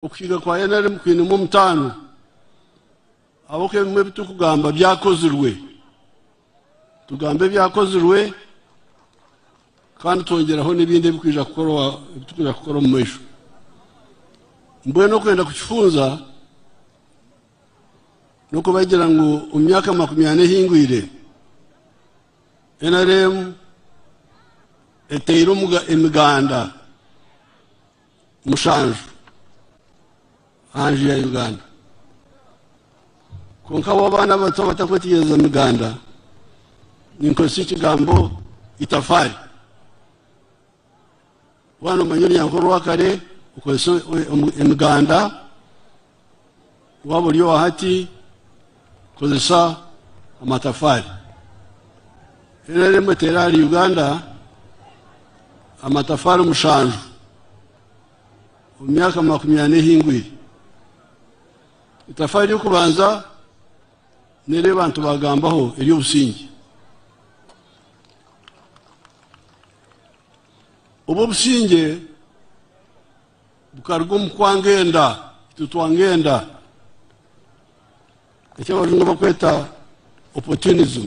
Okuhiga kwa NRM kwinemu omutaano ahabw'okuba ebimwe ebi turikugamba byakozirwe. Tugamba ebyakozirwe kandi twongyeraho n'ebindi ebirikwija kukorwa ebi turikwija kukora omu maisho. Mbwenu okwenda kukifunza n'okubagira ngu omu myaka 40 ehingwire, NRM eteire emiganda mushanju aha nju ya Uganda. Kwonka bo abaana abato abatakwetegyereza miganda, ninkozesa ekigambo itafaari. Waaba noomanya orunyankore orwa kare, okozesa emiganda, waaba ori owa hati, kozesa amatafaari. NRM eteire ahari Uganda amatafaari mushanju omu myaka 40 ehingwire. Itafaari ry'okubanza n'eri abantu bagambaho ery'obusingye. Obu obusingye bukaruga omu kwanga enda, itwe twanga enda, eki abajungu bakweta opportunism.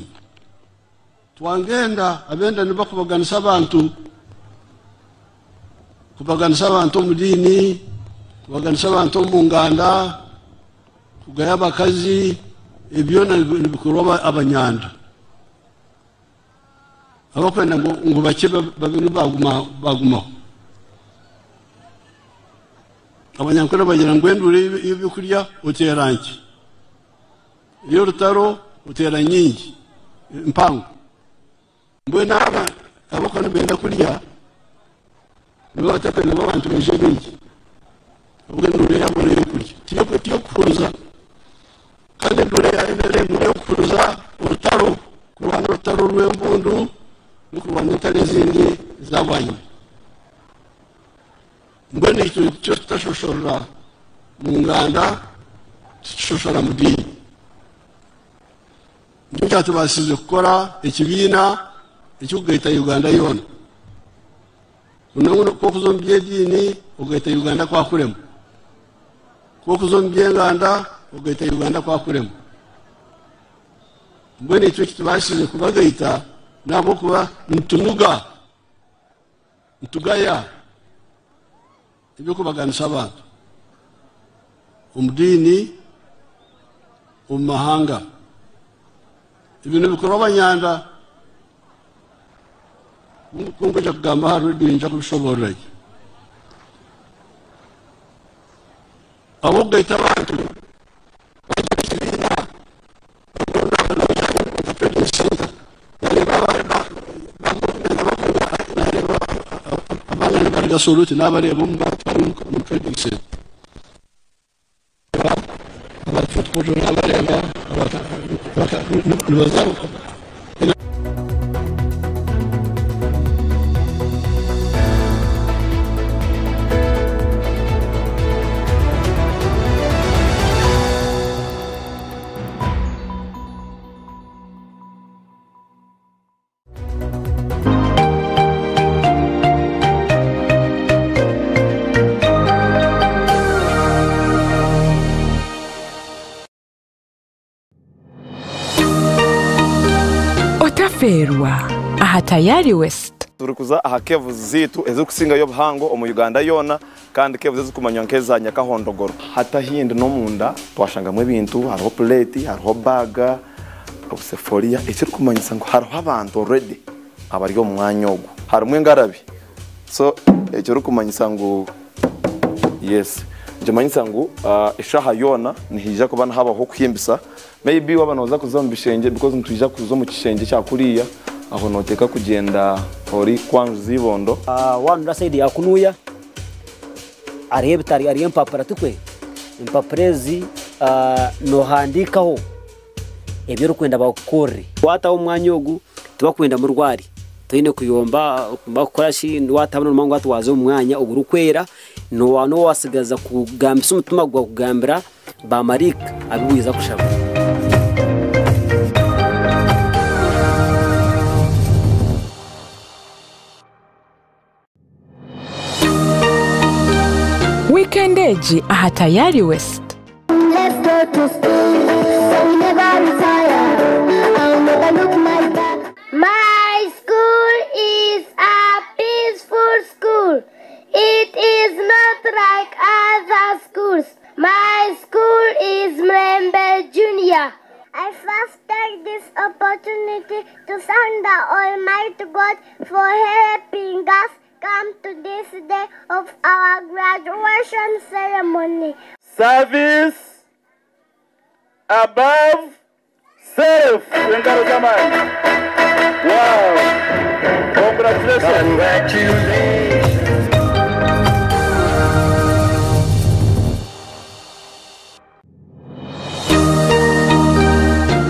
Twanga enda, ab'enda nibakubaganisa abantu, kubaganisa abantu omu diini, kubaganisa abantu omu nganda, kugaya abakazi, ebyo byona nibikorwa abanyanda. Abakwenda ngu bakye babe bagumaho. Abanyankore bagira ngu endura y'ebyokurya oteera nkye, ey'orutaro oteera nyingi mpango. Mbwenu aba abakuba nibenda kurya nibo batakwenda ngu abantu baije baingi. Ahabw'okuba endura yaabo n'ey'okurya tiyokuhuruza. Kandi endura ya NRM n'ey'okuhuruza orutaro, kurwana orutaro rw'embundu n'okurwana entaro ezindi eza bwanyima. Mbwenu itwe nikyo tutashoshorera mu nganda, titushoshora mu diini. Nikyo kyatubaasize kukora ekibiina ekirikugaita Uganda yoona. Ku orikuza omu by'ediini ogaita Uganda kwakurema. Ku orikuza omu by'enganda ogaita Uganda kwakurema. Mbwenu itwe ekitubaasize kubagaita n'ahabw'okuba nitunuga, nitugaya eby'okubaganisa abantu omu diini, omu mahanga. Ebyo nibikorwa abanyanda. Ku nkwija kugamba aha rediyo niinyija kubishoboorora gye. Ahabw'okugaita abantu bagira ekibiina abaana nibaruga Soroti nabareeba omu bantu bari omu trading centre. Aba Fort Portal nabareeba nibaza. Otafeerwa aha Tayari West. Turikuza aha caves zaitu ezirikusingayo obuhango omu Uganda yoona kandi caves ezirikumanywa nk'eza Nyakahondogoro. Hati ahindi n'omunda twashangamu ebintu, hariho plate, hariho bag, obusefuriya ekirikumanyisa ngu hariho abantu already abari omu mwanya ogu. Harimu engarabi so ekirikumanyisa ngu yes nikimanyisa ngu eshaaha yoona nihaija kuba nihabaho okuhimbisa maybe waaba nooza kuza omu bishengye because nitwija kuza omu kishengye ekya kuriya aho nooteekwa kugyenda ori kwanjuza eibondo. Waanura sayidi ya kunuya hariho ebitari hariho empapura tikwe? Empapura ezi noohandiikaho ebi orikwenda bakukorere. Waataho omwanya ogu tibakwenda murware, toine kuyomba bakukora ki, waataho noomanya ngu hati waaza omu mwanya ogurikwera, nooba noowatsigaza kugambisa omutima gwawe kugambira baamaraika abu waija kushaba. Wiikenda egi aha Tayari West. Let's go to school, so we never retire. I'll never look my back. My school is a peaceful school. It is not like other schools. My school is Mlembe Junior. I first take this opportunity to thank the Almighty God for helping us come to this day of our graduation ceremony. Service above self. Engaro z'amaani. Wow. Congratulations. Congratulations.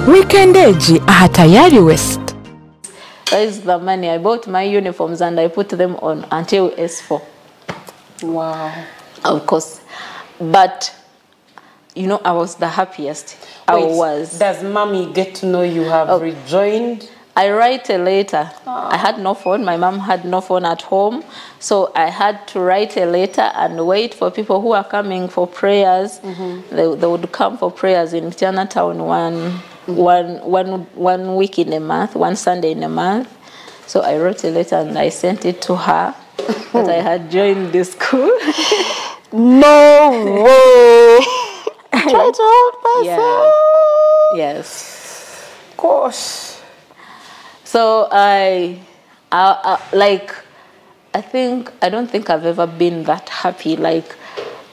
Weekend egi aha Tayari West. That is the money. I bought my uniforms and I put them on until S4. Wow. Of course. But, you know, I was the happiest. I Wait, was. Does mommy get to know you have rejoined? I write a letter. I had no phone. My mom had no phone at home. So I had to write a letter and wait for people who are coming for prayers. They would come for prayers in Mityana town one week in a month, one Sunday in a month. So I wrote a letter and I sent it to her that I had joined the school. No way. Try to hold myself. Yeah. Yes. Gosh. So I don't think I've ever been that happy. Like,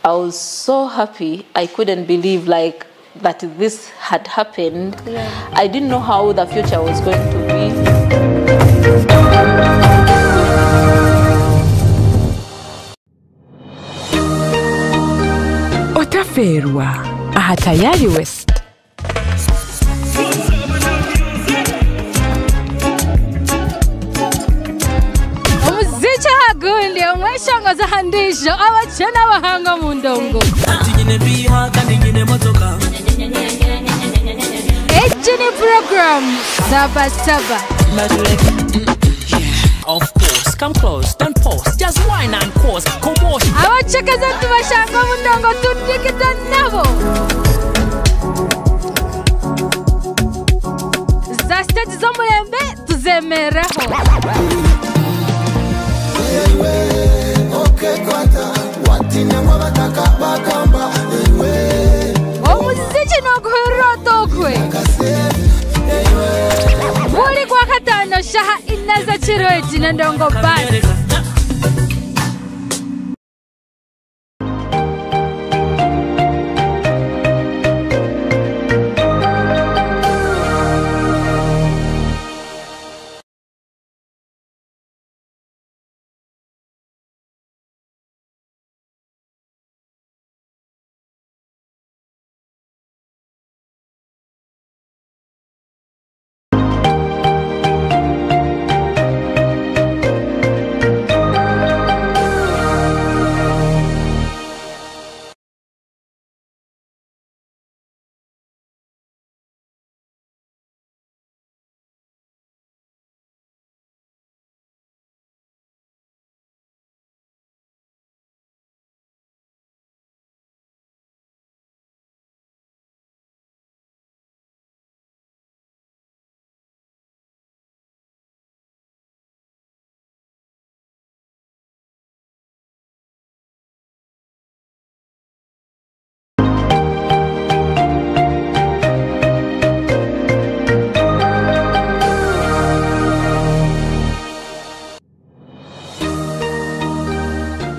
I was so happy. I couldn't believe that this had happened. Yeah. I didn't know how the future was going to be. Otaferwa aha Tayari West. Umuziki hagundi umweshongoza handisho abakene abahanga mu ndongo. Egi ni program Saba Saba. Of course, come close, don't pause, just wine and cause commotion. Abacekeza tubashanga mu ndongo tudikita nabo. Za stage z'omurembe tuzemeraho. Omuziki n'oguhurira otokwe. Buri kwa katano shaha inaza chiroji na ndongo basi.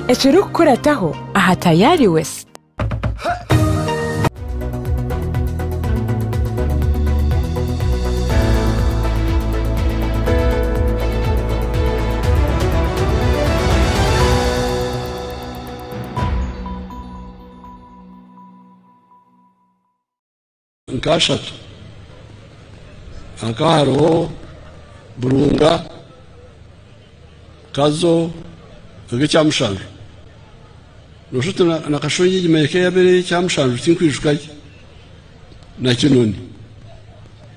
Ekirikukurataho aha Tayari West. Nkashatu hakaba hariho Burunga, Kazo, nk'ekyamushanju. Noshuti na Kashongi egimereke yabere ekyamushanju tinkwijukayo na Kinoni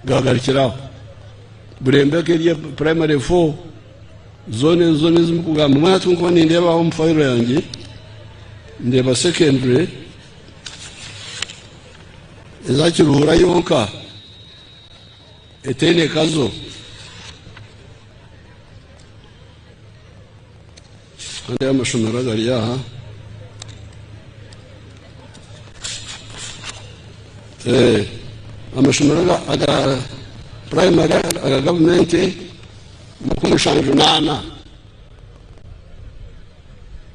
gagarikiraho. Burembe keriya primary 4 zone zone zimukugamba mwana tunkuba nindeebaho omu fayiro yangye Ndeeba secondary eza Kiruhura yonka etaine kazo. Kandi amashomero agari aha amashomero aga primary aga gavumenti 74,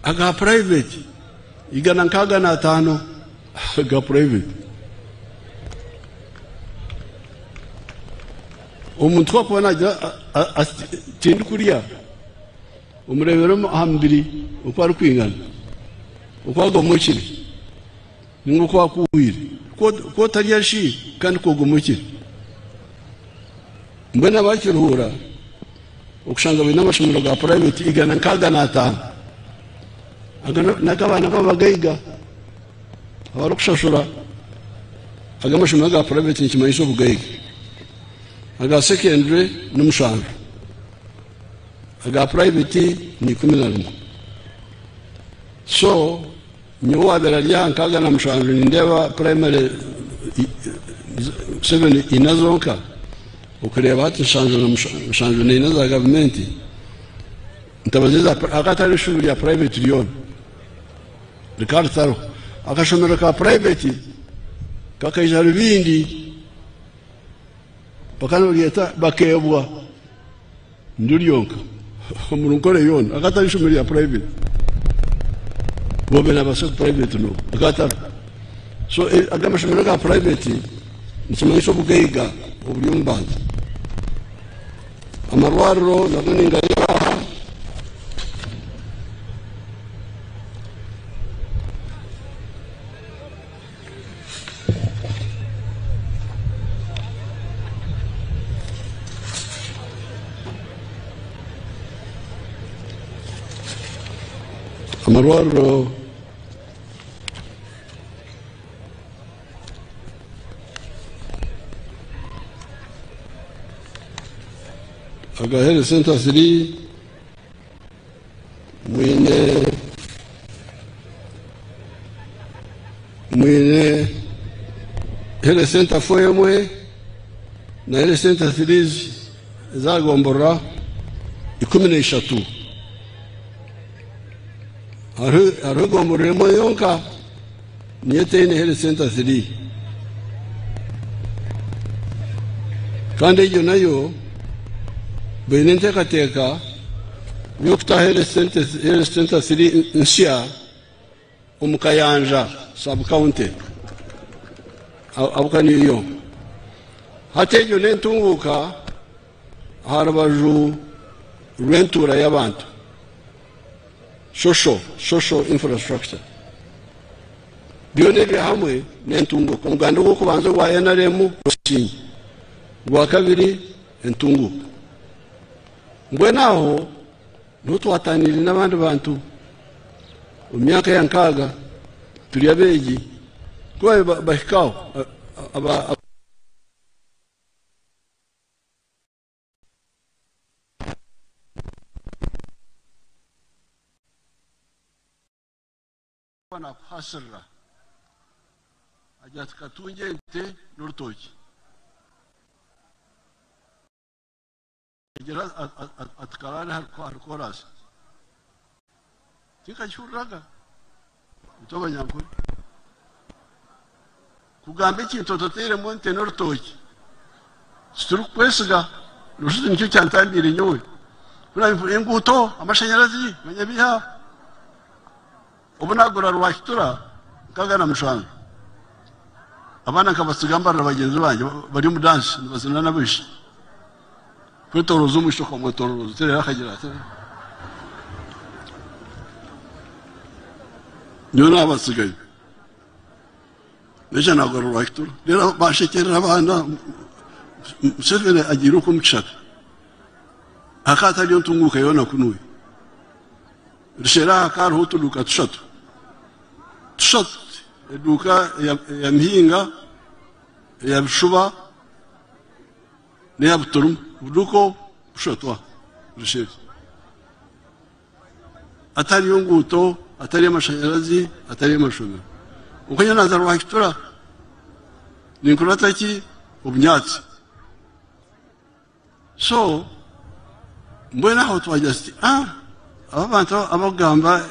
aga private 165 aga private. Omuntu wakuba nagira tindi kurya, omurebere aha mubiri oku arikwingana, oku agomokire, ninga oku akuhwire. Ku otarya shi kandi kogomokire. Mbwenu abakiruhura okushanga baine amashomero ga private 165. Aga n'agabaana b'abagaiga abarikushashura. Aga amashomero ga private nikimanyisa obugaiga. Aga secondary ni 7. Aga private ni 11. So nyowe wabeera ari aha 67 nindeeba primary 7 ina zonka, okureeba hati 74 za gavumenti ntabaziza akatari ishuri rya private ryona rikaritariho. Akashomero ka private kakaija Rubindi bakanoryeta bakebwa niryo ryonka omu Runkore yoona akatari ishomero rya private. Bobe nabasa private no akatari. So aga amashomero ga private nikimanyisa obugaiga oburi omu bantu. Amarwariro nago ningareeba aha. Amarwariro aga health center 3 mwine health center 4 emwe na health center 3 zagomborora 13. Hariho egomborora emwe yonka niyo etaine health center 3, kandi egyo nayo baine enteekateeka y'okutaho health center 3 nsya omu Kayanja sub county abuka niyo. Hati egyo n'entunguuka aha rubaju rw'entuura y'abantu, social infrastructure. Byona ebyo hamwe n'entunguuka. Omuganda ogw'okubanza ogwa NRM obusinge, ogwa kabiri entunguuka. Mbwenu aho niho twataniire n'abandi bantu omu myaka ya 60 turi abeegi kuba bahikaho nakuhasirira agira ati katunge ente n'orutoki, agira ati karare hari korasi tinkakihuriraga nikyo abanyankore kugamba ekintu otateiremu ente n'orutoki titurikwesiga. Noshuti nikyo kyantambire nyowe enguuto, amashanyarazi, manyabiha. Obu nagura Rwakitura 67, abaana nkabasiga mbarira bagenzi bange bari omu dansi nibazina n'abaishiki kwetoroza omwisho okamwetororoza terera akagira ati nyowe nabasigayo nekyo nagura Rwakitura. Rero bashekerera abaana Museveni agiire okwo omu kishaka hakatariyo ntunguuka yoona kunuya. Rishera haka hariho otuduuka tushatu, eduuka ya Mihinga, eya Bishuba n'eya Buturuma, obuduuka bushatu aha Rishera. Atariyo nguuto, atari amashanyarazi, atari amashomero. Kwonka nyowe nazaarwa aha Kitura, ninkurata ki? Obunyaatsi. So mbwenu aho twagira tuti ah, aba abantu abakugamba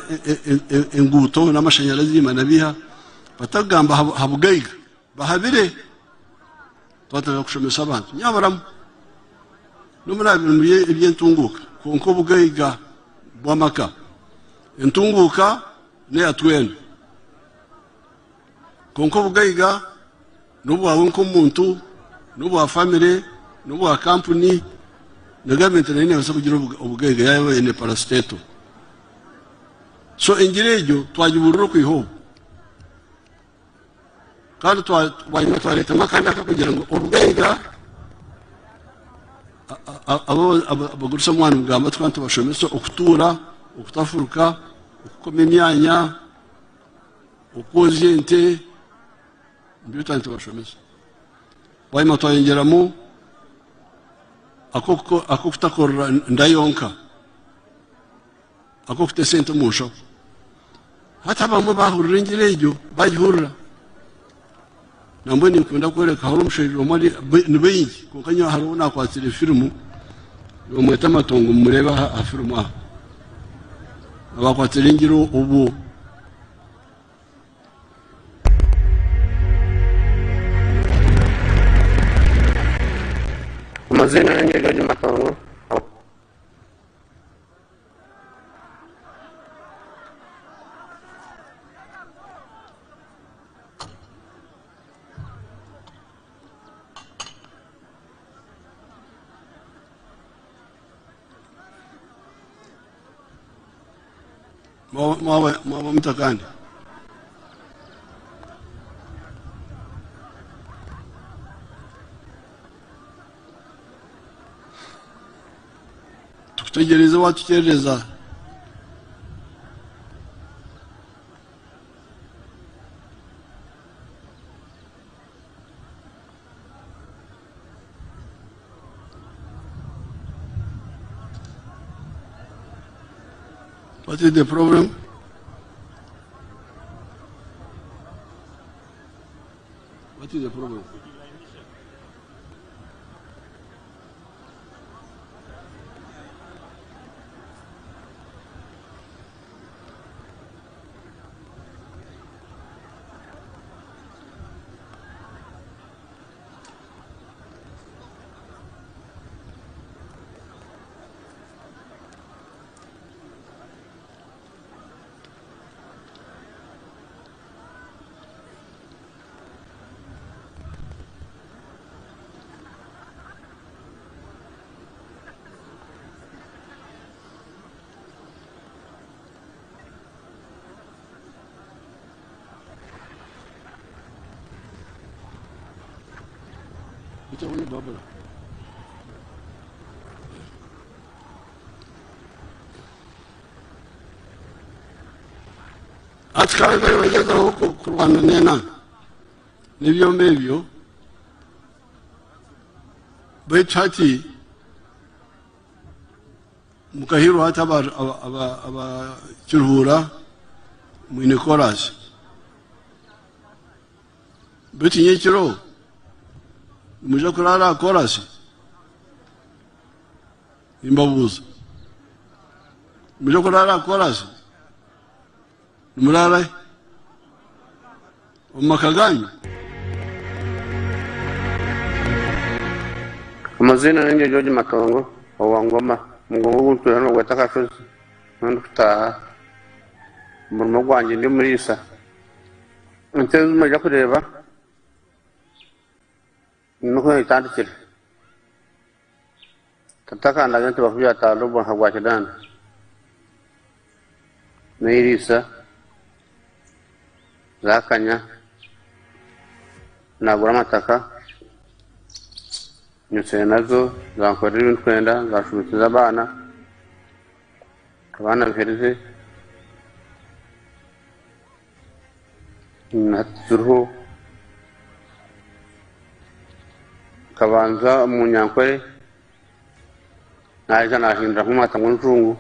enguuto n'amashanyarazi manabiha batakugamba aha bugaiga bahabire. Twatandika kushomesa abantu nyaburamu n'obu muraabe muri eby'entunguuka kwonka obugaiga bw'amaka entunguuka n'eya twena kwonka obugaiga n'obwawe nk'omuntu n'obwa famire n'obwa kampuni na gavumenti nayo neebaasa kugira obugaiga yaaba eine parastatal. So engira egyo twagibuurira okwiha obu. Kandi bwanyima twareetamu akandi akakugira ngu obugaiga abagurisa omwani mugamba tukaba nitubashomesa okutuura, okutafuruka, okukoma emyanya, okwozya ente, nibyo twaba nitubashomesa. Bwanyima twayongyeramu ak'okutakorera nda yonka, ak'okuta esente omu nshaho. Hati abamwe bahurira engira egyo, bagihurira. Nambwenu ninkunda kworeka hariho omushaija omwe ni baingi kwonka nyowe hariho ou nakwatsire firimu nibamweta Amatongo mumureebe aha firimu aha. Abakwatsire engira obwo. Amazina yange George Matongo. Mwaba muta kandi? Tukutegyereize watukyerereza. What is the problem? What is the problem? Hati kandi bagyezaho kurwana n'enanga n'ebyoma ebyo, baitu hati mukahirwa hati abakiruhura mwine korasi. Baitu nyekiro nimwija kurara aha korasi? Nimbabuuza, nimwija kurara aha korasi? Nimurara hi? Omu maka ganyu? Amazina ninjye George Matongo owa Ngoma, omugongo ogu ntuura nigweta Kashozi, niho ndikutaaha. Omurimo gwangye ndi omuriisa. Ente ezi mwaija kureeba nikwo etandikire. Tata akandaga ente bakubyata omu mwaka gwa kinaana. Nairiisa zaakanya, naagura amataka, nyutsire nazo zankorera ebi ndikwenda, zanshomeseza abaana, abaana biherize, hati ziriho. Nkabanza omu Nyankore, naija naahindura nk'omwata gw'enjungu.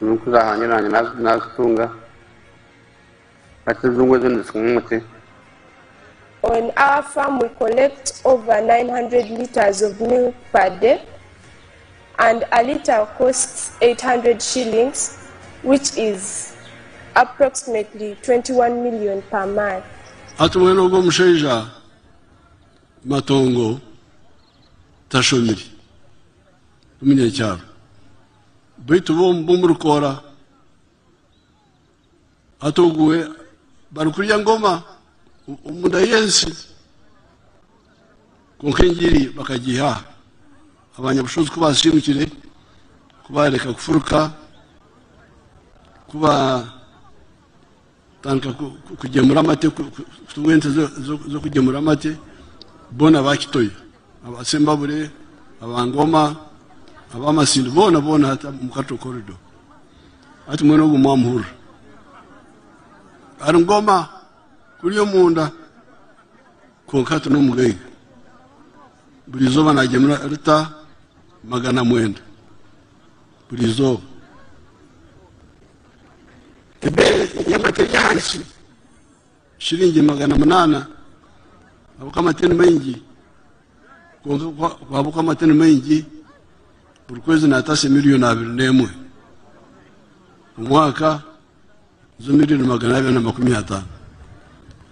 Enku zahangye nanye nazitunga hati enzungu ezo nizikunywa omuti. On our farm, we collect over 900 litres of milk per day, and a litre costs 800 shillings, which is approximately 21 million per month. Hati mbwenu ogwo omushaija Matongo tashomire, n'omunyakyaro. Beitu bo b'omu rukoora hati ogu we barikurya ngoma omunda y'ensi kwonka engiri bakagiiha aha. Abanyabushozi ku baasiimukire, ku baareka kufuruka, ku baatandika kugyemura amate, kutunga ente z'okugyemura amate, boona baakitoyo. Aba Sembabule, aba Ngoma, aba Masindi, boona boona hati omu Cattle Corridor. Hati mwena ogu mwamuhurira. Ari Ngoma kuri omunda kwonka hati n'omugaiga. Buri izooba naagyemura lita 900 buri izooba. Ebeeyi y'amate eri ahansi shiringi 800 ahabw'okuba amate ni maingi kwonka ahabw'okuba amate ni maingi buri kwezi naataasa miliyoni 21 omwaka nizo miliyoni 250.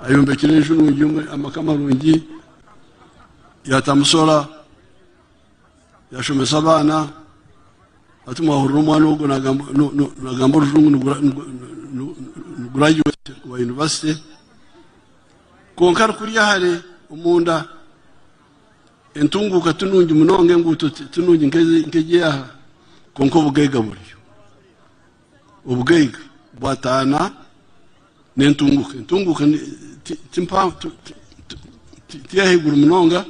Ayombekire enju nungi amaka marungi yaatamu sola yashomesa abaana hati mwahurira omwana ogwo nagamba orujungu ni graduate wa university kwonka arikurya hare omunda entunguuka ti nungi munonga enguuto ti nungi nk'egyaha kwonka obugaiga buriyo. Obugaiga bwataana n'entunguuka. Entunguuka ti ahaiguru munonga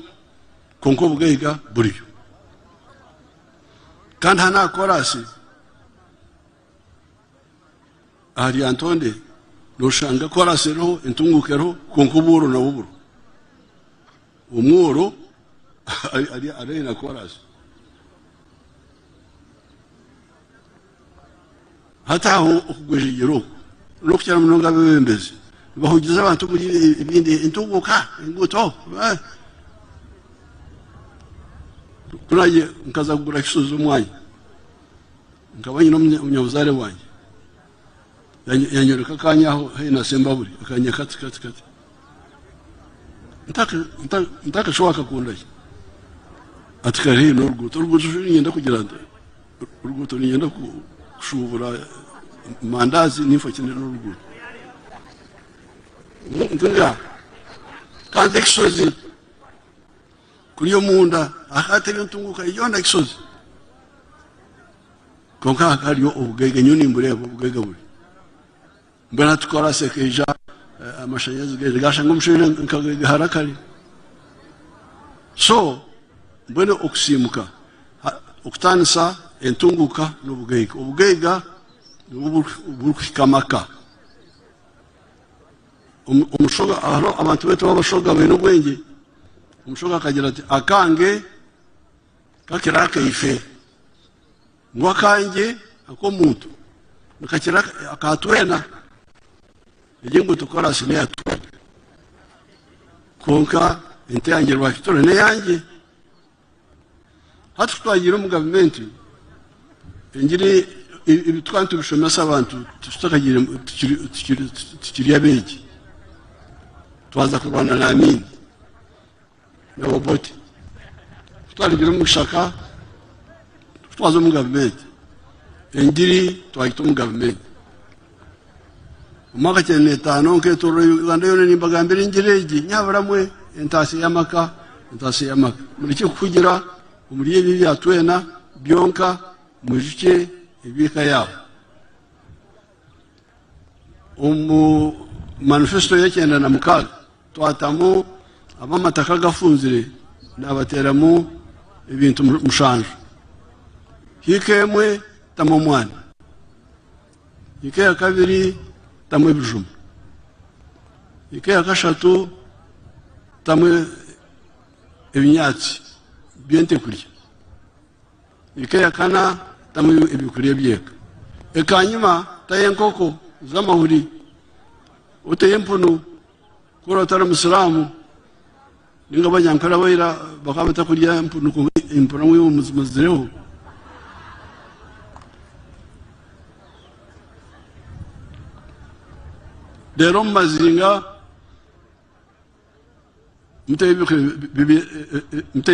kwonka obugaiga buriyo. Kandi hanu aha koraasi aha Lyantonde noshanga koraasi eriho, entunguuka eriho kwonka obworo nabwo buriho. Omworo ari haihi na koraasi. Hati aho okugwejegyera oku n'okukira munonga abeebembezi nibahugiza abantu omuri ebindi entunguuka, enguuto. Ku naagiire nkaza kugura Kisozi omwanya, nkaba nyine omunyabuzaare wangye yanyoreka akanya aho haihi na Sembabule, akanya kati kati kati. Ntakashuba akakunda ki? Ati kari haihi n'oruguuto. Oruguuto shi niinyenda kugira nta? Oruguuto niinyenda kushuubura mandaazi ninfa ki n'oruguuto. Nti nga kandi Kisozi kuri omunda hakaba entunguuka yoona Kisozi. Kwonka hakaba hariyo obugaiga nyowe nimbureeba obugaiga buri. Mbwenu hati koraasi ekaija amashanyarazi gaija gashanga omushaija nkagaigahara kare. So mbwenu okusiimuka okutaanisa entunguuka n'obugaiga. Obugaiga nibwo burikuhika amaka. Omushoga hariho abantu baitu b'abashoga baine obwengye. Omushoga akagira ati akange kakira akaife. Ngu akangye ak'omuntu nikakira aka twena. Egi enguuto koraasi n'eya twena. Kwonka ente yangye Rwakitura n'eyangye. Hati ku twagiire omu gavumenti engiri ebi tukaba nitubishomesa abantu tutakagiire tukiri abeegi. Twaza kurwana na Amin na Obote. Ku twarugire omu kishaka twaza omu gavumenti engiri twagita omu gavumenti. Omu mwaka 95 nketorora Uganda yoona nimbagambira engiri egi nyabura mwe entaasya y'amaka entaasya y'amaka. Murekye kuhugira omuri ebi ebya twena byonka mwijukye eby'eka yaabo. Omu manifesto ya 96 twatamu ab'amataka gafunzire nabateeramu ebintu 7. Hiika emwe tamu omwana. Hiika eya kabiri tamu ebijuma. Hiika eya kashatu tamu ebinyaatsi by'ente kurya. Hiika eya kana tamu ebyokurya eby'eka. Ekanyima tayo enkoko z'amahuri, oteyo empunu ku oraba otari musiraamu ninga abanyankore abaira bakaba batakurya empunu kwonka empunu imwe muzimazireho. Reero omu mazinga muteyo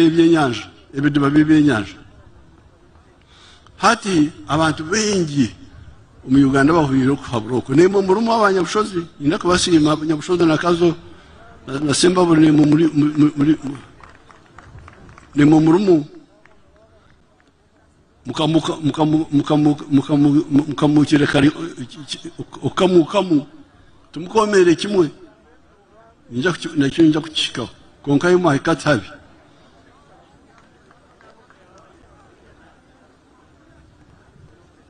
ebyenyanja, ebidiba by'ebyenyanja. Hati abantu baingi omu Uganda bahuriire okuhabura oku. Naimwe murimu abanyabushozi, nyine kubasiima Nyabushozi na Kazo na Sembabule naimwe muri naimwe murimu mukamukire kare okamukamu timukomeere kimwe. Nakyo ninja kukihikaho kwonka imwe mwahika tihabi.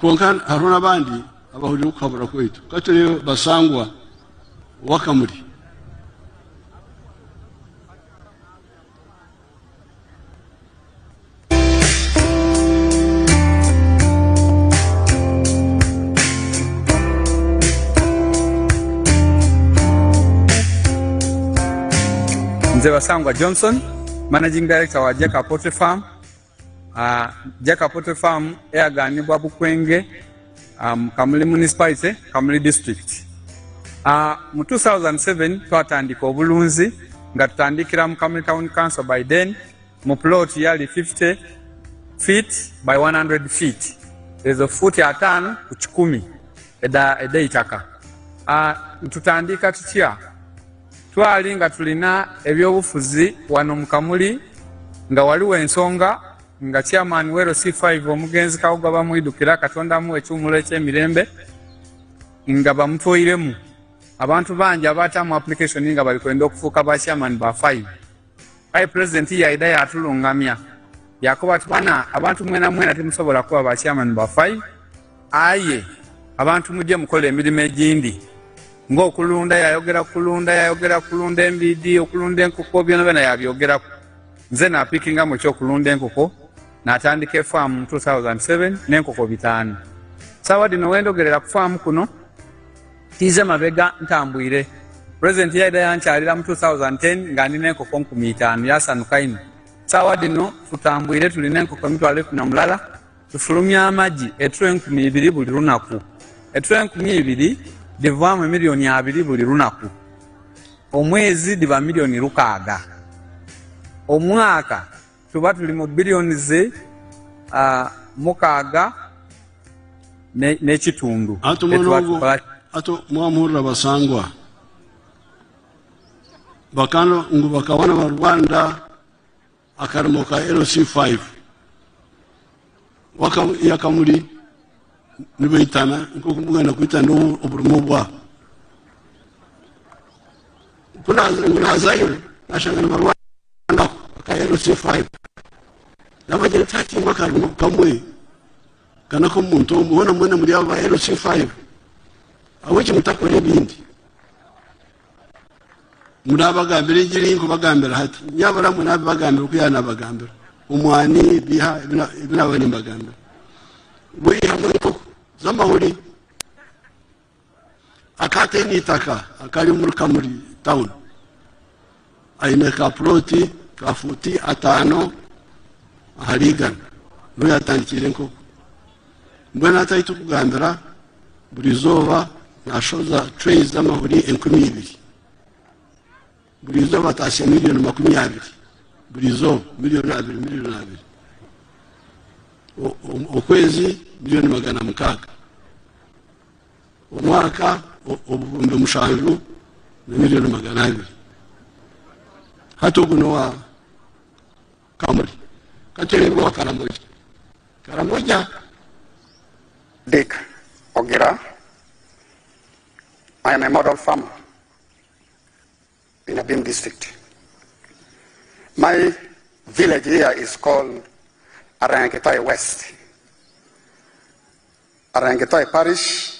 Kwonka hariho n'abandi abahuriire okuhabura kwaitu. Ka tureebe Basangwa owa Kamuri. Nze Basangwa Johnson, Managing Director wa Jeka Poultry Farm. Jeka Poultry Farm eyaganibwa Bukwenge mu Kamuli Municipality, Kamuli District. Mu 2007 twatandika obulunzi nga tutandikira mu Kamuli Town Council by then mu plot yali 50 feet by 100 feet, ezo fuuti ataano ku kikumi edh'eitaka. Tutandika tutya? Twali nga tulina ebyobufuzi wano mu Kamuli nga waliwo ensonga nga chairman we LC5 omugenzi Kawogo bamwidukira, Katonda amuwe ekiwumulo eky'emirembe, nga bamutwoiremu abantu bangi abaatamu application nga bali kwenda okufuuka ba chairman ba 5. Aye president yaida yatulungamya yakoba ati bana abantu mwena mwena timusobola kuba ba chairman ba 5, aye abantu mujje mukole emirimu egindi ng'okulunda. Yayogera kulunda, yayogera kulunda embiidi, okulunda enkoko, byona byona yabyogeraku. Nze napikingamu ekyokulunda enkoko, natandika efaamu mu 2007 n'enkoko 5. Saawa dino wendogerera ku faamu kuno tiize mabega ntambwire. President yaida yankyalira mu 2010 nga ndina enkoko 5000, yasanuka ino. Saawa dino tutambwire tulina enkoko 110,000, tufulumya amagi eturo 2000 buli lunaku. Eturo 2000 divaamu 20,000,000 buli lunaku. Omwezi diba 6,000,000. Omwaka tuba tuli mu biliyoni ze 6 n'ekitundu. Ati Etuba mwana tukola ato mwamuhurira Basangwa bakano ngu bakabona ba Rwanda akarimo ka LC5 waka yakamuri nibaitana nko kumugana kwitana oburimo bwa kunaza ngu nazayo nashanga ba Rwanda ka LC5 nabagira tati akarimo kamwe kana ko muntu omubona mwene muri aba LC5 aweki mutakora ebindi murabagambira engeri nkubagambira hati nyabura munabibagambira uko yanabagambira omwani biha ebinaba nimbagambira bwiha enkoko z'amahuri akate n'itaka akari muri Kamuri town aine ka ploti ka futi 5 aharigana niwe yatandikire enkoko. Mbwenu atahita kugambira buri izooba nashoza trays z'amahuri 2000 buri izooba atasya 20,000,000 buri izooba 2,000,000 2,000,000 okwezi 600,000,000 omwaka 700,000 na 200,000,000. Hati ogu nowa Kamuri katerebwa wa Karamoja. Karamoja. Dick Ogira. I am a model farmer in Abim district. My village here is called Arangetoi West. Arangetoi Parish,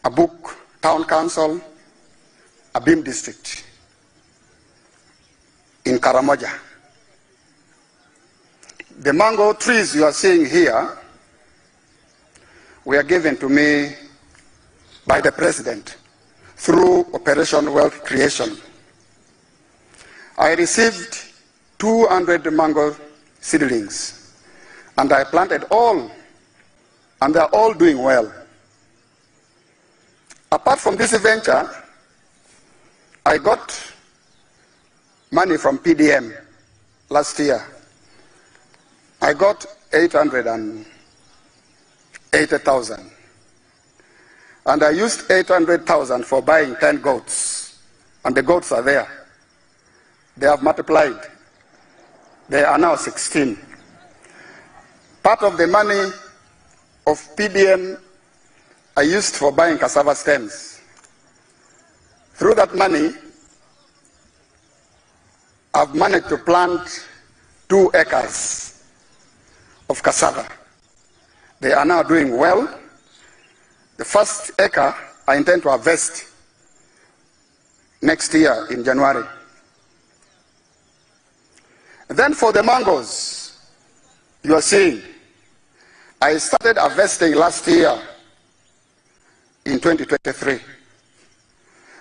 Abuk Town Council, Abim district, in Karamoja. The mango trees you are seeing here were given to me by the president through Operation Wealth Creation. I received 200 mango seedlings and I planted all, and they are all doing well. Apart from this venture, I got money from PDM last year. I got 880,000. And I used 800,000 for buying 10 goats. And the goats are there. They have multiplied. They are now 16. Part of the money of PDM I used for buying cassava stems. Through that money, I've managed to plant 2 acres of cassava. They are now doing well. The first acre I intend to harvest next year in January. Then for the mangoes, you are seeing, I started harvesting last year in 2023.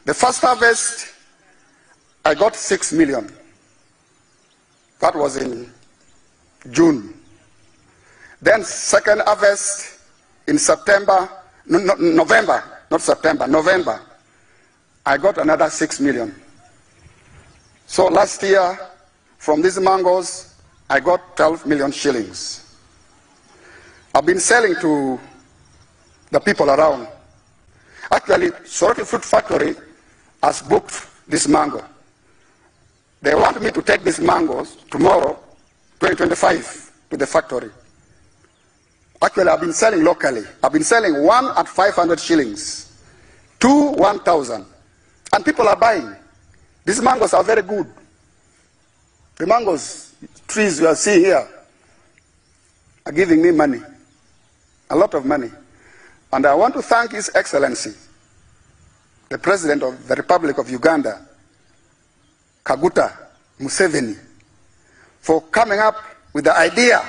The first harvest, I got 6 million. That was in June. Then second harvest in September, no, no, November, not September, November, I got another 6 million. So last year, from these mangoes, I got 12 million shillings. I've been selling to the people around. Actually, Soroti Fruit Factory has booked this mango. They want me to take these mangoes tomorrow, 2025, to the factory. Actually, I've been selling locally. I've been selling one at 500 shillings, two 1,000. And people are buying. These mangoes are very good. The mangoes, trees you are seeing here, are giving me money, a lot of money. And I want to thank His Excellency, the President of the Republic of Uganda, Kaguta Museveni, for coming up with the idea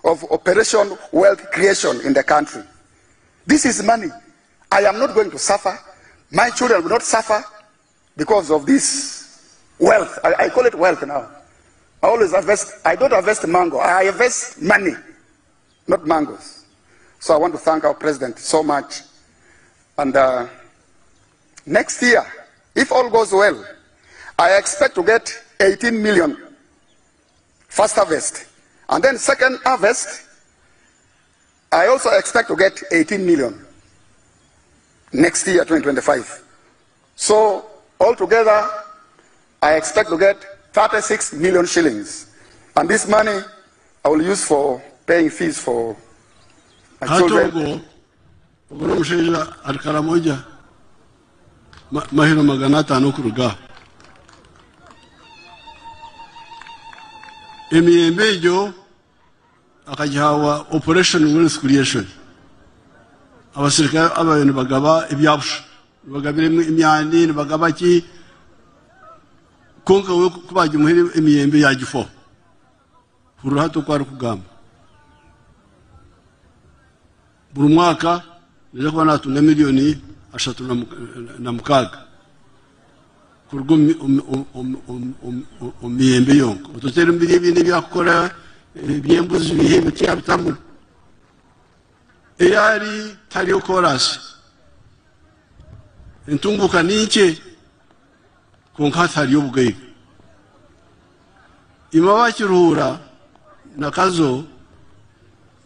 of Operation Wealth Creation in the country. This is money. I am not going to suffer. My children will not suffer because of this wealth. I call it wealth now. I always harvest. I don't harvest mango. I harvest money, not mangoes. So I want to thank our president so much. And next year, if all goes well, I expect to get 18 million first harvest. And then second harvest, I also expect to get 18 million next year, 2025. So altogether, I expect to get 36 million shillings. And this money I will use for paying fees for my children. Hati ogwo n'omushaija ari Karamoja mahiro 500 okuruga emiyembe egyo akagihawa Operation Wealth Creation. Abasirikare abayo nibagaba ebyabusha, nibagabira emyani, nibagaba ki, konka we kubagimuhire emiyembe yagifo hurura hati oku arikugamba buri mwaka nija kuba natunga miliyoni 36 kuruga omu miyembe yonka. Otutere mbiri ebindi ebyakukora ebyembuzi bihe ebiti yabitamu eyari tariyo korasi entunguka ninkye, konka hatariyo obugaiga. Ima bakiruhura nakazo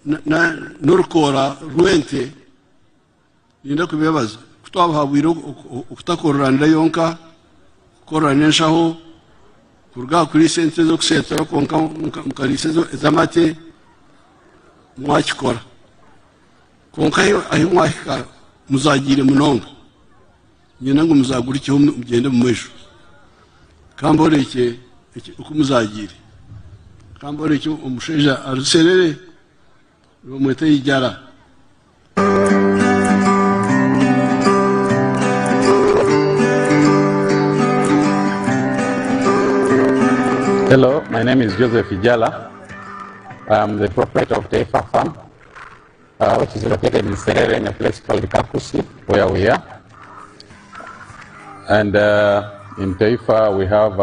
n'orukora rw'ente, ninda kubebaza kutwabahabwire okutakoreranira yonka, kukorera n'enshaho kuruga kuri sente z'okuseetera, konka mukarisa ez'amate mwakikora. Konka ahi mwahika muzagiire munonga, nyina ngu muzagurikiho mugende mu maisho. Kamboreke uko muzagiire, kamboreke omushaija aruserere bamwete Ijara. Hello, my name is Joseph Ijala. I'm the proprietor of Taifa Farm. which is located in Serere in a place called Kakusi, where we are. And in Taifa, we have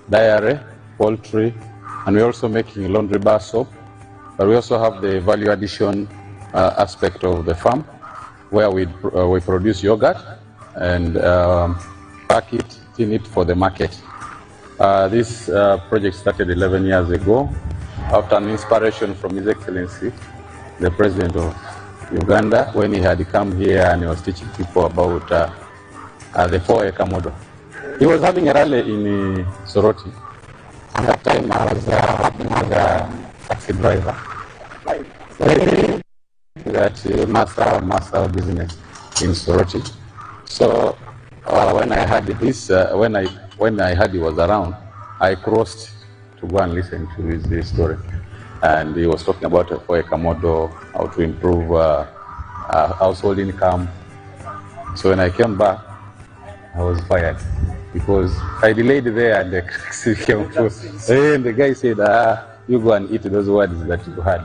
dairy, poultry, and we're also making laundry bar soap. But we also have the value addition aspect of the farm, where we produce yogurt and pack it, tin it for the market. This project started 11 years ago after an inspiration from His Excellency, the President of Uganda, when he had come here and he was teaching people about the 4-acre model. He was having a rally in Soroti. At that time, I was working as a taxi driver. That master business in Soroti. So when I had this, when I heard he was around, I crossed to go and listen to his story. And he was talking about a 4-acre model, how to improve household income. So when I came back, I was fired because I delayed there and the taxi came through. And the guy said, you go and eat those words that you had.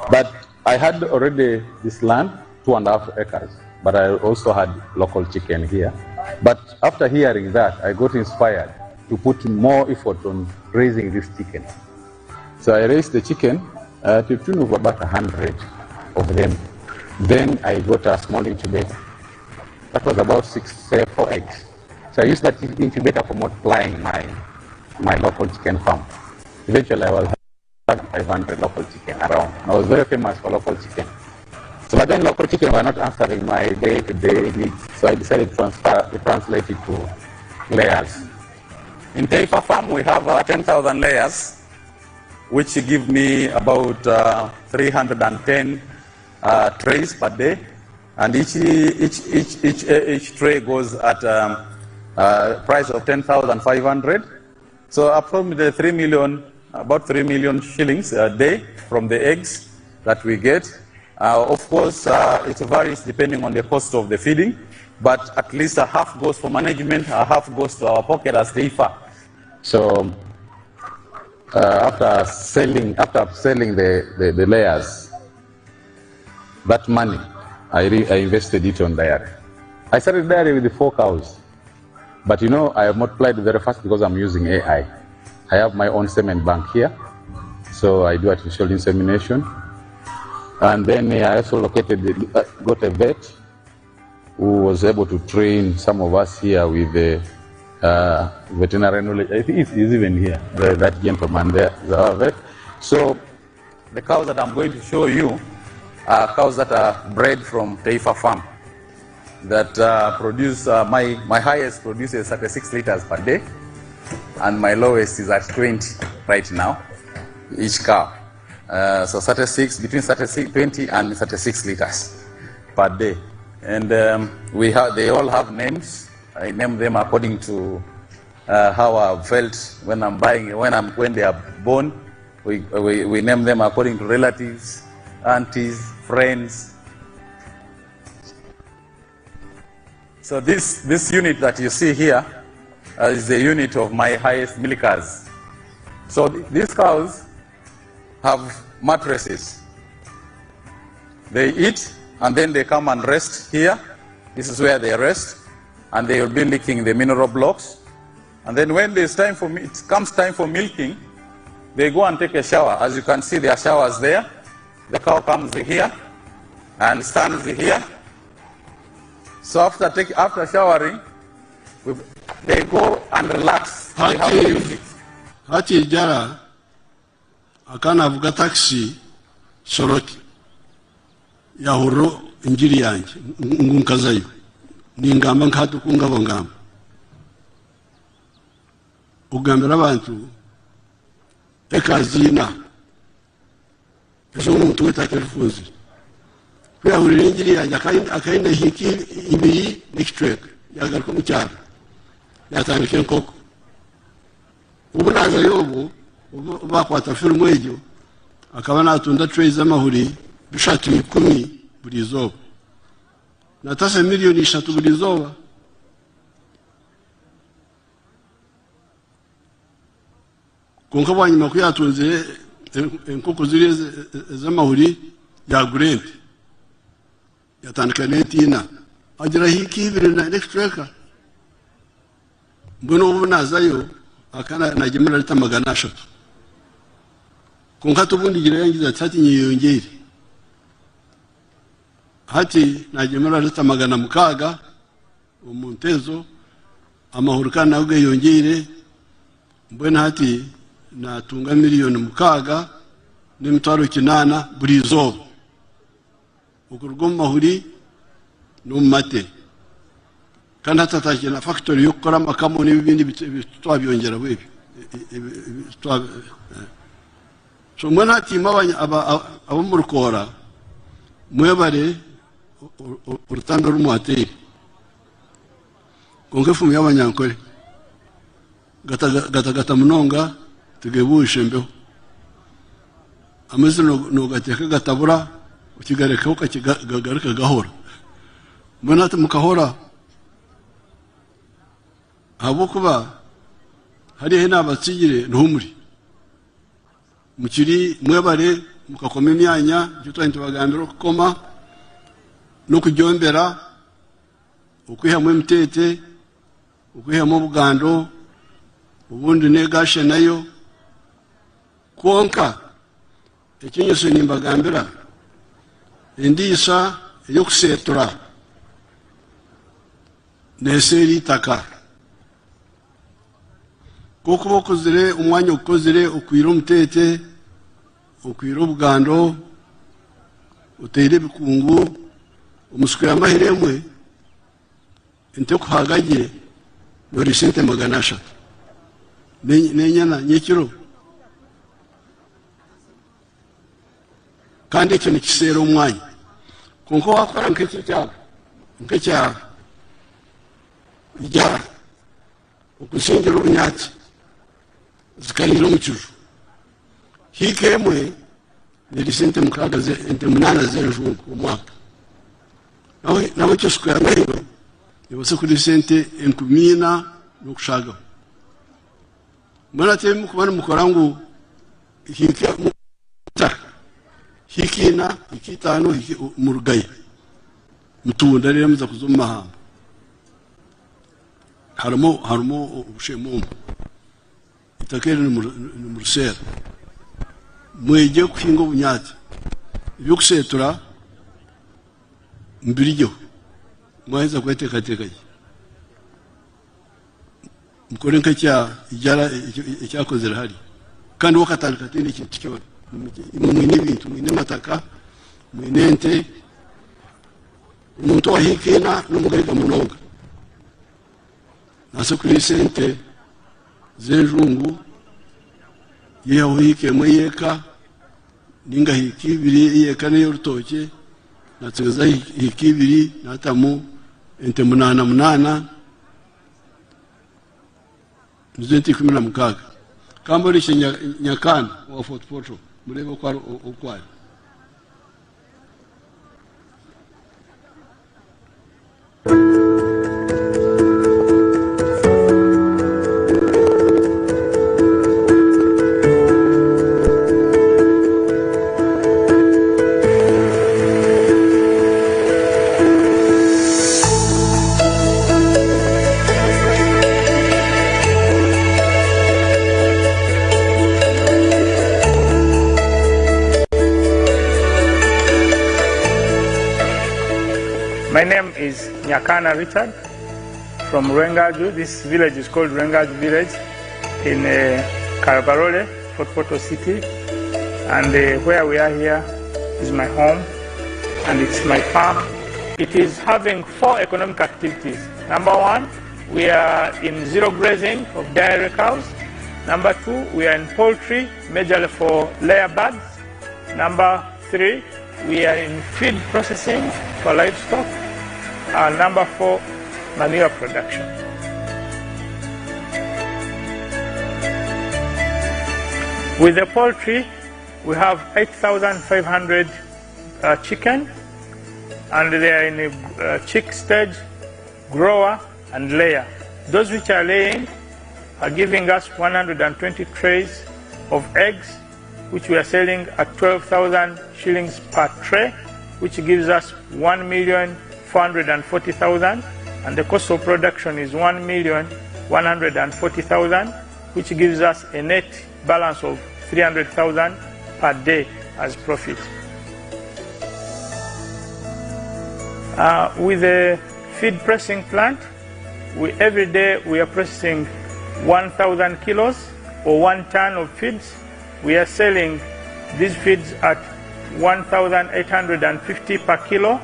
But I had already this land, 2.5 acres, but I also had local chicken here. But after hearing that, I got inspired to put more effort on raising this chicken. So I raised the chicken to the tune of about 100 of them. Then I got a small incubator. That was about 4 eggs. So I used that incubator for multiplying my local chicken farm. Eventually I was having 500 local chicken around. I was very famous for local chicken. So but then local chicken were not answering my day-to-day needs. So I decided to translate it to layers. In Taifa Farm, we have 10,000 layers, which give me about 310 trays per day. And each tray goes at a price of 10,500. So approximately 3 million, about 3 million shillings a day from the eggs that we get. Of course, it varies depending on the cost of the feeding, but at least a half goes for management, a half goes to our pocket as Taifa. So after selling the layers, that money, I invested it on dairy. I started dairy with the 4 cows, but you know, I have multiplied very fast because I'm using AI. I have my own semen bank here, so I do artificial insemination. And then I also got a vet who was able to train some of us here with the veterinary knowledge. I think he's even here, that gentleman there, the vet. So the cows that I'm going to show you are cows that are bred from Taifa Farm that produce, my highest produces 36 liters per day, and my lowest is at 20 right now, each cow. So 36, between 36, 20 and 36 liters per day. And they all have names. I name them according to how I felt when I'm buying, when they are born. We name them according to relatives, aunties, friends. So this unit that you see here is the unit of my highest milkers. So these cows have mattresses. They eat and then they come and rest here. This is where they rest, and they will be licking the mineral blocks. And then when there's time for it comes time for milking, they go and take a shower. As you can see, there are showers there. The cow comes here and stands here. So after showering, they go and relax. They have music. Hati jara akana avuga taxi Soroti yahuro injiri yanje ngunkazayo ningamba nkatukunga bongamba ugambira abantu ekazina ezo omuntu wetakerufunzi kuyahurira injiri yanje akaina hiki ibiri n'ekicweka yagaruka mu cyaro yatandika enkoko ubu nazayo obu bakwata filmu egyo akaba natunda trays z'amahuri 310 buri izuba natase miliyoni 3 buri izuba. Konka bwanyuma kuyatunze enkoko ziri z'amahuri yagura ente. Yatandika n'ente ina. Agira hiika ibiri n'ekicweka. Mbwenu obu naazayo akaba naagyemera lita 300. Kwonka hati obu ndigireyo yangiza ati hati nyeyongyeire. Hati naagyemera lita 600 omu nte ezo, amahuri kandi nago geyongyeire. Mbwenu hati naatunga 6,800,000 buri izooba. Okuruga omu mahuri n'omu mate. Kandi hati hatandikire na fakitori y'okukora amakamo n'ebindi twabyongyeraho ebyo. So mbwenu hati imwe ab'omu rukoora mwebare orutambi oru mwateire. Kwonka efumu y'abanyankore gatagata munonga tigebuuhisha embeho. Amaizi nogateeka gatabura okigarekaho gagaruka gahora. Mbwenu hati mukahora ahabw'okuba hariya ahu naabatsigire niho muri. Mukiri mwebare mukakoma emyanya, nikyo twaba nitubagambira okukoma n'okugyombera, okwihamu emiteete, okwihamu obugando, obundi n'egaashe nayo. Kwonka eky'enyesyo nimbagambira, endiisa ey'okuseetura neeseera eitaka. Ku okuba okozire omwanya ogukozire okwire omuteete, okwire obugando, oteire ebikungu, omu square mile emwe, ente ekuhaaga gye nooriisa ente 300. N'enyana nyekiro. Kandi ekyo nikiseera omwanya. Kwonka waakora nk'eki ekyabo, nk'ekya Ijara, okuzingira obunyaatsi zikariira omu kiju, hiika emwe neriisa ente mukaaga, ente munaana z'enjungu omu mwaka. Nahabwekyo square mile nebaasa kuriisa ente 4,000 n'okushaagaho. Mbwenu hati ebi murikuba nimukora ngu hiika hiika ina, hiika itaano, hiika murugayo mutunda reero muza kuza omu mahamba. Harimu harimu obushema omu. Itaka eri nimuriseera. Mwegye kuhinga obunyaatsi. Eby'okuseetura mubirigyeho. Mwaheza kweteekateeka gye. Mukore nk'ekya Ijara ekyakozire hariya. Kandi we akatandika ataine kintu kyona. Imwe mwine ebintu, mwine amataka, mwine ente. Omuntu owahiika ena n'omugaiga munonga. Nabaasa kuriisa ente z'enjungu, yaihaho hiika emwe ey'eka, ninga hiika ibiri ey'eka n'ey'orutookye, natsigaza hiika ibiri naatamu ente munaana munaana, nizo ente 16. Kamborekye Nyakaana owa Fort Portal, mureebe oku ari. My name is Nyakana Richard from Rwengaju. This village is called Rwengaju Village in Kabarole, Fort Portal City. And where we are here is my home and it's my farm. It is having 4 economic activities. Number 1, we are in zero grazing of dairy cows. Number 2, we are in poultry, majorly for layer birds. Number 3, we are in feed processing for livestock. And number 4, manure production. With the poultry, we have 8,500 chicken, and they are in a chick stage, grower, and layer. Those which are laying are giving us 120 trays of eggs, which we are selling at 12,000 shillings per tray. which gives us 1,440,000, and the cost of production is 1,140,000, which gives us a net balance of 300,000 per day as profit. With the feed pressing plant, every day we are processing 1,000 kilos or 1 ton of feeds. We are selling these feeds at 1,850 per kilo,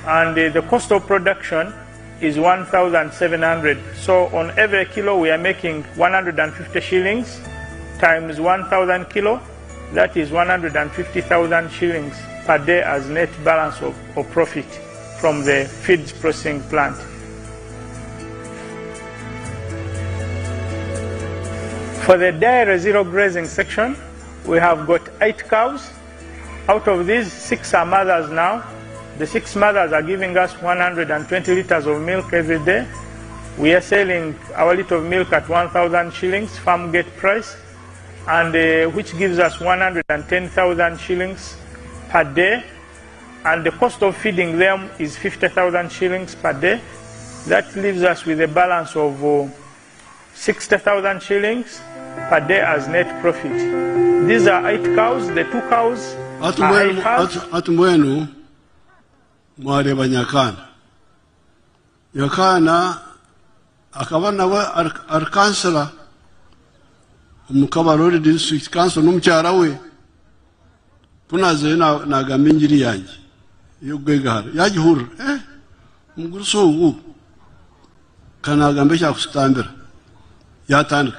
and the cost of production is 1,700. So on every kilo we are making 150 shillings times 1,000 kilo, that is 150,000 shillings per day as net balance of profit from the feeds processing plant. For the dairy zero grazing section, we have got 8 cows. Out of these, 6 are mothers now. The 6 mothers are giving us 120 liters of milk every day. We are selling our liter of milk at 1,000 shillings, farm gate price, and which gives us 110,000 shillings per day. And the cost of feeding them is 50,000 shillings per day. That leaves us with a balance of 60,000 shillings per day as net profit. These are 8 cows. The 2 cows are 8 cows. Ati mwenu mwareba Nyakana. Nyakana akaba nawe ari kansela omu Kabarole District Council n'omukyara we. Punazeyo nagamba engiri yangye ey'okugwegahara. Yagihurira, omugurusi ogu kanagamba ekyakusitambira. Yatandika.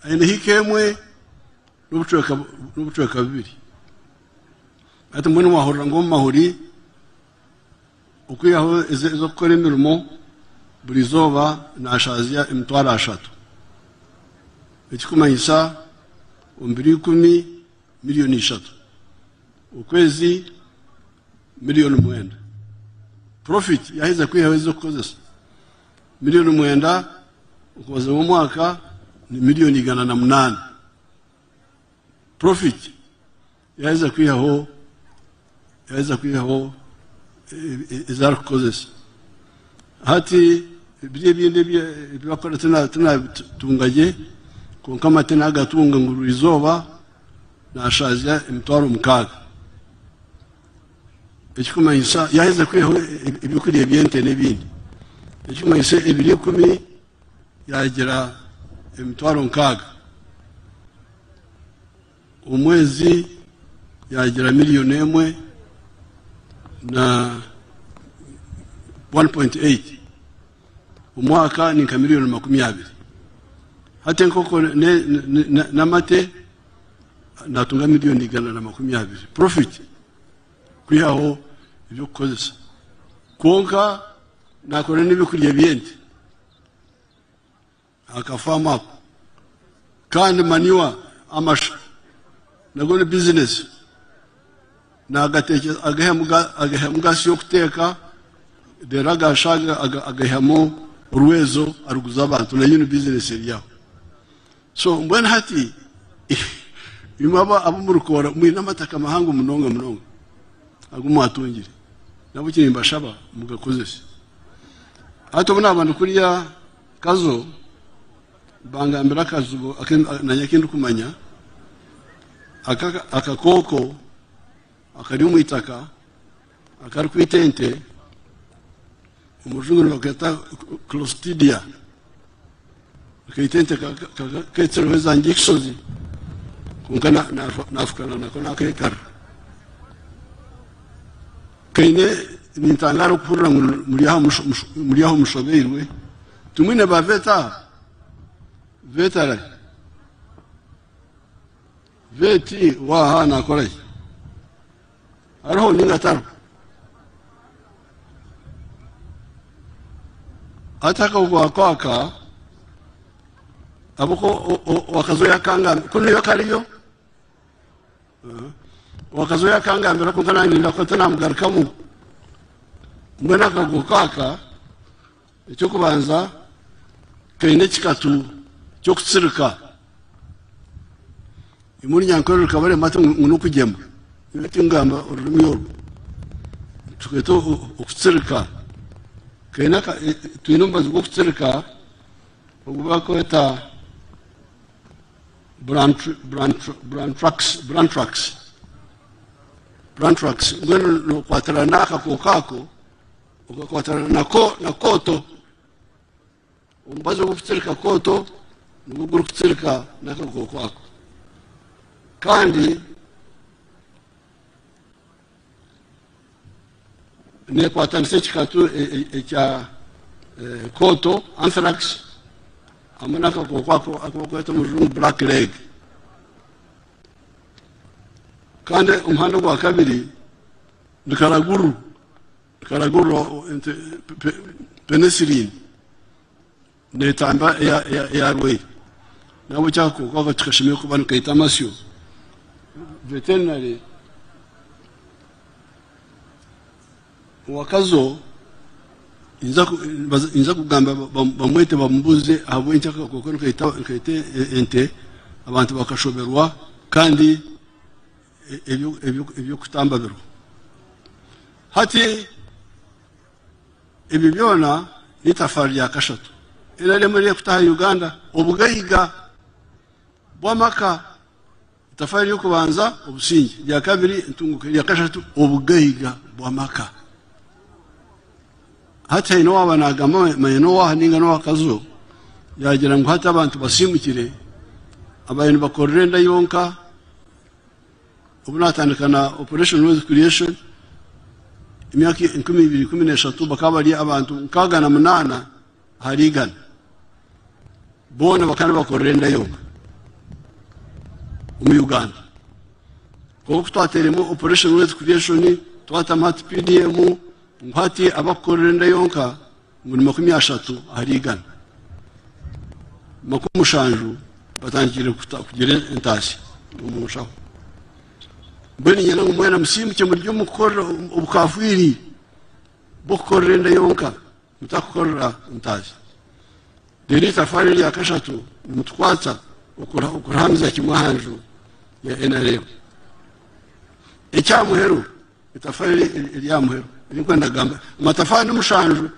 Aine hika emwe n'obucweka bubiri. Ati mbwenu mwahurira ngu omu mahuri okwihaho ez'okukora emirimo buri izooba nashazya emitwaro 3. Ekikumanyisa omu biro 10 miliyoni 3. Okwezi miliyoni 9. Profit yaheza kwihaho ez'okukozesa miliyoni 9 okubaza mu mwaka ni miliyoni 108. Profit yaheza kwihaho ezarukukozesa. Hati biri ebindi ebibakora tinatungaye, konka amate nagatunga ngu izooba nashazya emitwaro 6. Ekikumanyisa yaheza kwihaho ebyokurya eby'ente n'ebindi. Ekikumanyisa ebiri 10 yagira emitwaro 6. Omwezi yagira miliyoni 1 na 1.8. Omwaka ni nka miliyoni 20. Hati enkoko n'amate natunga miliyoni 120. Profit kwihaho ebyokukozesa. Konka nakora n'ebyokurya by'ente. Akafamu ako. Kandi maniwa amasha nago ni business. Nagatekereza agahemu gasi yo kuteka rero agashaga agahemu urwezo aruguza abantu nayo ni business yaho. So mbwenu hati imwe abo murukora mwine amataka mahango munonga munonga ago mwatungire nabo kiri mbashaba mugakozese. Hati obu nabantu kuriya kazo bangambira akazubo nanye kindi kumanya akakoko akari omu itaka akari kwita ente omujungu nibaketa Clostridia akaita ente ketsereho ezangi ekishozi konka nafukana nako nakekara kaine nintangara okuhurira ngu muri aho mushobeirwe tumwine ba veta vetara veti waha nakorai hariho ninga taro ataka wakwaka aboko wakazoya kanga kuno kariyo wakazoya kanga mbere ko kana ninda ko tanamugarukamu mbona akagokaka icyo kubanza kaine kikatu cyo kutsirika imuri nyankore rukabare mata ngo kugema ibiti ngamba ururimi orwo Tukweta okutsirika. Kaine twine omubazi gw'okutsirika ogu barikweta Brantrax. Brantrax mbwenu nookwatirana n'akakooko ako, okakwatirana nako na kooto. Omubazi ogurikutsirika kooto nigwo gurikutsirika n'akakooko ako. Kandi Neekwatanisa ekikatu ekya kooto, anthrax, hamwe n'akakooko aku barikweta omu rujungu black leg. Kandi omuhanda ogwa kabiri ni karaguru, karaguru penicillin neetamba eyarwaire. Nahabwekyo akakooko ako tikashemereire kuba nikaita amasyo. Veterinary Owakazo ninza kugamba bamwete bamubuuze ahabw'enki akakooko nikaita ente abantu bakashoberwa kandi eby'okutamba biriho. Hati ebyo byona n'eitafaari rya kashatu. NRM erikutaha Uganda obugaiga bw'amaka. Itafaari ery'okubanza, obusingye. Erya kabiri, entunguka. Erya kashatu, obugaiga bw'amaka. Hati haine owaaba naagamba manya n'owaaha nainga n'owakazo, yaagira ngu hati abantu basiimukire, abaire nibakorera enda yonka, obu naatandika na Operation Wealth Creation, emyaka 2013 bakaba bari abantu 68 ahari igana. Boona bakaba nibakorera enda yonka omu Uganda. Kwonka ku twateiremu Operation Wealth Creation, twatamu hati PDM, ngu hati abakukorera enda yonka ngu ni 30 ahari igana. 70 batandikire kugira entaasya omu nshaho. Mbwenu niinyenda ngu mwena musiimukye muri omu kukorera obukafiiri bw'okukorera enda yonka. Mutakukorera ntazi. Reero eitafaari erya kashatu nimutukwatsa okurahamiza kimwe aha nju ya NRM. Ekyaha muheru, eitafaari eryaha muheru erinkwenda kugamba, amatafaari ni mushanju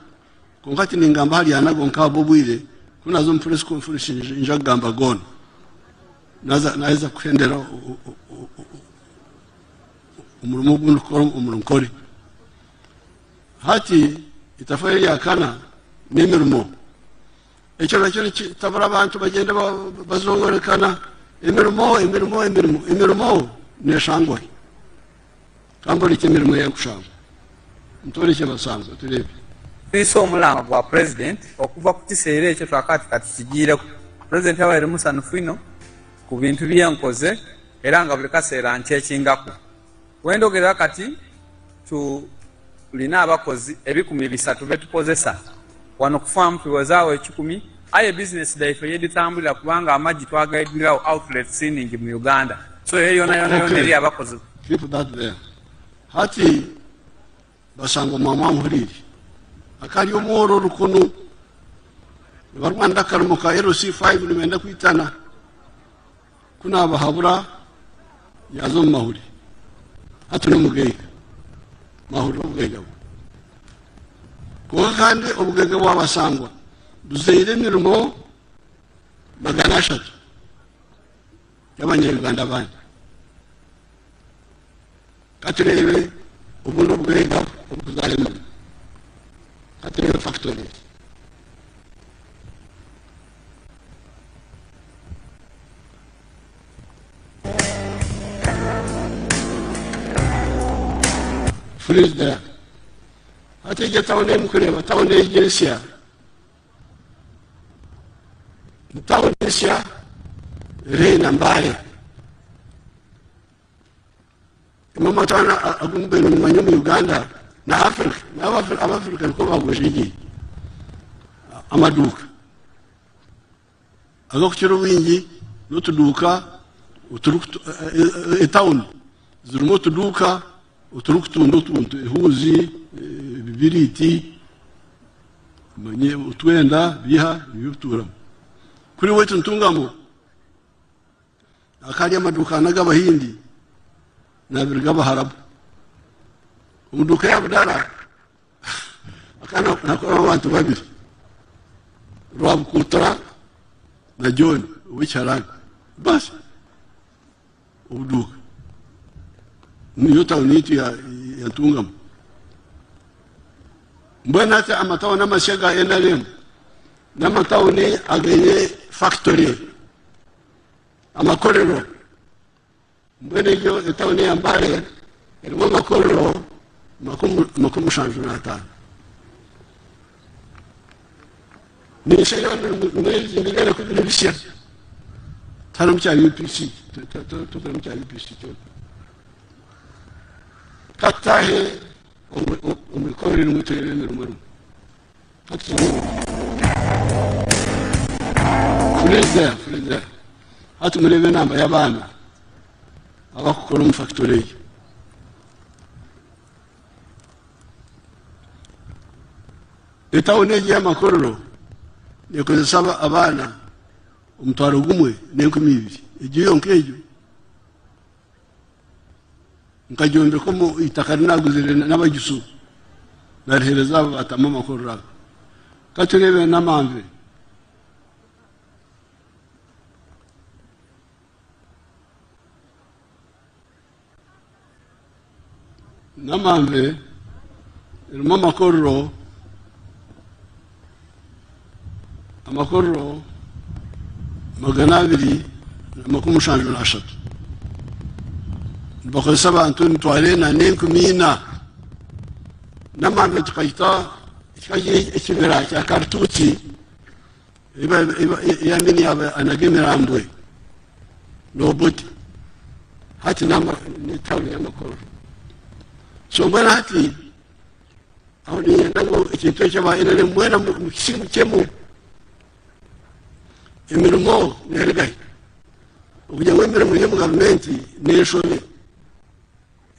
kwonka tiningamba ahari ana gonka ahabw'obwire, ku naaza omu press conference ninja kugamba goona. Naaheza kuhendera omurimo ogu ndikukora omuri Nkore. Hati itafaari erya kana n'emirimo. Ekyo nakyo nikitabura abantu bagyenda bazongorekana emirimo, emirimo, emirimo, emirimo neshangwa hi? Kamborekye emirimo ey'erikushangwa. Mutorekye basangwa tureebe. Twise omulanga gwa Pulezidenti okuva ku kiseera ekyo twakaba tikatukigiireku. Pulezidenti abaire musanhufu inho ku bintu bye nkoze era nga buli kaseera ankyekingaku. Wendhogerera kati tulina abakozi 300 betukozesa wano ku faamu tuwezaagho ekikumi aye bizinesi dhaife yedhitambulira kubanga amagi twagaiguliragho outlets nhingi mu Uganda so eyo yonayonayona eriyo abakozi. Keep that there. Hati basangwa mwamwa amuhuriire akari omworo rukunu nibarwanira akarimo ka LC5 nibenda kwitana. Ku naabahabura yaaza omu mahuri. Hati n'omugaiga. Mahuri n'obugaiga bwe. Kwonka kandi obugaiga bwa Basangwa buzaire emirimo 300 y'abanya-Uganda abandi. Ka tureebe obundi obugaiga oburikuzaara emirimo. Ka tureebe factories. Freeze there. Hati egyo tawuni ei mukureeba tawuni egyo ensya ni tawuni ensya eri haihi na Mbale. Emwe omu matawuni agu mubaire nimumanya omu Uganda na Africa, n'Abafrica nikwo bagwejegyeire amaduuka. Ag'okukira obwingi n'otuduuka etawuni zirimu otuduuka oturikutunda otuntu ehuuzi, ebibiriiti, otwenda biiha nibyo bituuramu. Kuri waitu Ntungamo hakaba hariyo amaduuka ana ag'Abahindi n'abiri g'Abaharabu. Omuduuka ya Budara hakaba nakoramu abantu babiri, Rwabukutura na John ow'ekiharani. Basi obuduuka niyo tawuni yaitu ya ya Ntungamo. Mbwenu hati amatawuni amasya ga NRM n'amatawuni againe factory, amakorero. Mbwenu egyo etawuni ya Mbale erimu amakorero 75. Ninsherura emirimo ku biri bisya. Tiharimu kya UPC, tiharimu kya UPC kyona. Ka tutaahe omu ikorero rimwe tureebe emirimo erimu. Hati mureebe enamba y'abaana abakukora omu fakitori egi. Etawuni egi ey'amakorero nekozesa abaana 1200 egyo yonka egyo. Nkagyombeka omu itaka rinaguzire n'abagisu narihereza abo batamu amakorero ago. Ka tureebe n'amanve. Namanve erimu amakorero amakorero 273. Nibakozesa abantu 4,400. Namanve tukahita ekibira kya karituusi eyamini yaba anaga emirambwe n'obuti. Hati n'etawuni y'amakorero. So mbwenu hati aho niinyenda ngu ekintu ekyo aba NRM mwena mukisimukyemu. Emirimo neerugahi? Okugira ngu emirimo eri omu gavumenti n'enshobe.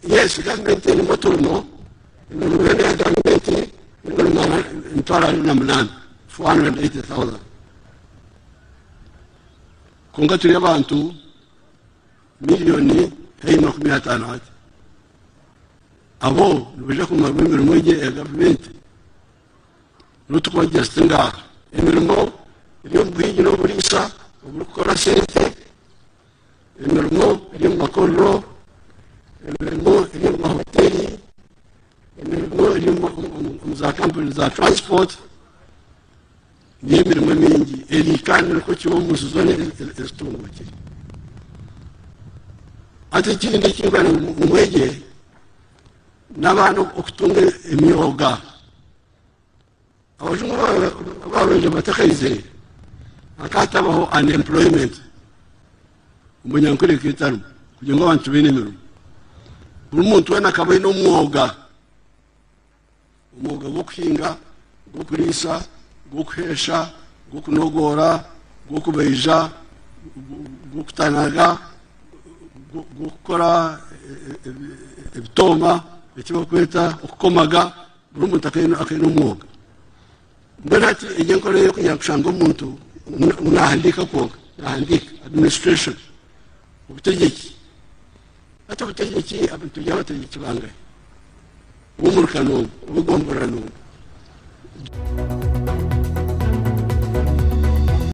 Yes, gavumenti erimu oturimo, emirimo yoona eya gavumenti erimu 408,000, 480,000. Kwonka turi abantu miliyoni haihi 50 hati. Abo nibaija kumarwa emirimo egi eya gavumenti? N'otukubagira siti ngaha. Emirimo eri omu buhingi n'oburiisa oburikukora sente, emirimo eri omu makorero, emirimo eri omu mahoteri, emirimo eri omu za kampuni za transport, niyo emirimo mingi eri kandi nikwo kiba omu nsi zoona ezitungukire. Hati ekindi ekinkwenda ngu mwegye n'abaana okutunga emyoga. Abajungu babaire batakaizire hakatabaho unemployment omunyankore eketarimu kugira ngu abantu baine emirimo. Buri muntu weena akaba aine omwoga, omwoga gw'okuhinga, gw'okuriisa, gw'okuheesha, gw'okunogoora, gw'okubaija, gw'okutanaga, gw'okukora ebitooma eki barikweta okukomaga. Buri muntu akaine omwoga. Mbwenu hati egyo enkora ey'okugira kushanga omuntu ngu naahandiika kwonka, naahandiika, administration, obutegyeki. Hati obutegyeki turi abategyeki bangahi? Ow'omuruka n'omwe, ow'egomborora n'omwe.